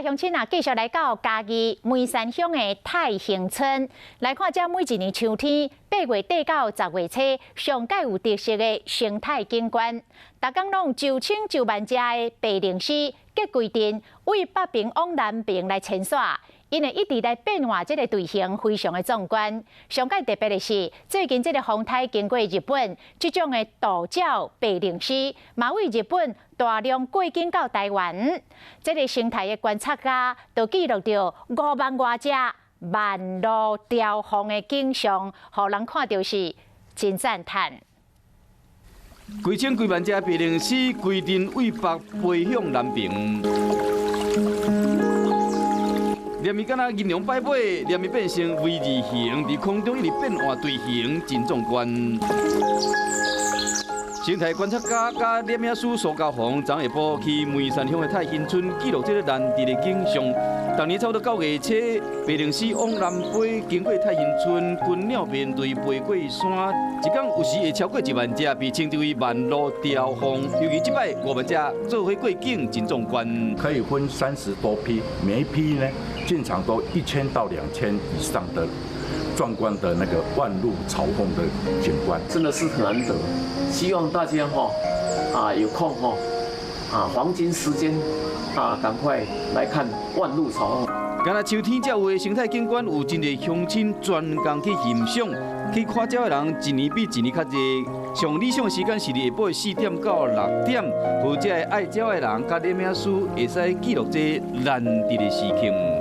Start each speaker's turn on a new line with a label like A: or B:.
A: 來鄉親啊，繼續來到嘉義梅山鄉的泰興村，來看這每一年秋天8月底到10月初，上蓋有特色的生態景觀。逐工攏上千上萬隻的白鷺鷥結規陣，對北爿往南爿來遷徙。𪜶會一直來變換這个隊形，非常的壯觀。上蓋特別的是，最近這个風颱經過日本，這種的渡鳥白鷺鷥，嘛對日本大量過境到台灣。這个生態的觀察家就記錄著5萬外隻萬路朝鳳的景象，予人看著是真讚嘆。
B: 幾千幾萬隻白鷺鷥規陣對北飛向南爿。連伊敢若銀龍擺尾，連伊變成 V 字形，佇空中一直變換隊形，真壯觀。生態觀察家佮攝影師蘇家宏，昨下晡去梅山鄉的泰興村記錄這个難得的景象。逐年差不多9月初，白鷺鷥往南飛，經過泰興村，群鳥編隊飛過山，一工有時會超過1萬隻，被稱之為萬路朝鳳。尤其這擺5萬隻做伙過境，真壯觀。
C: 可以分30多批，每一批呢進場都1000到2000以上的壯觀的那個萬路朝鳳的景觀，
D: 真的是很難得。希望大家哈啊有空哈啊黃金時間啊趕快來看萬路朝鳳。
B: 敢若秋天才有的生態景觀，有真濟鄉親專工去欣賞，去看鳥的人一年比一年較濟。上理想的時間是佇下晡4點到6點，予這个愛鳥的人佮攝影師會使記錄這難得的時刻。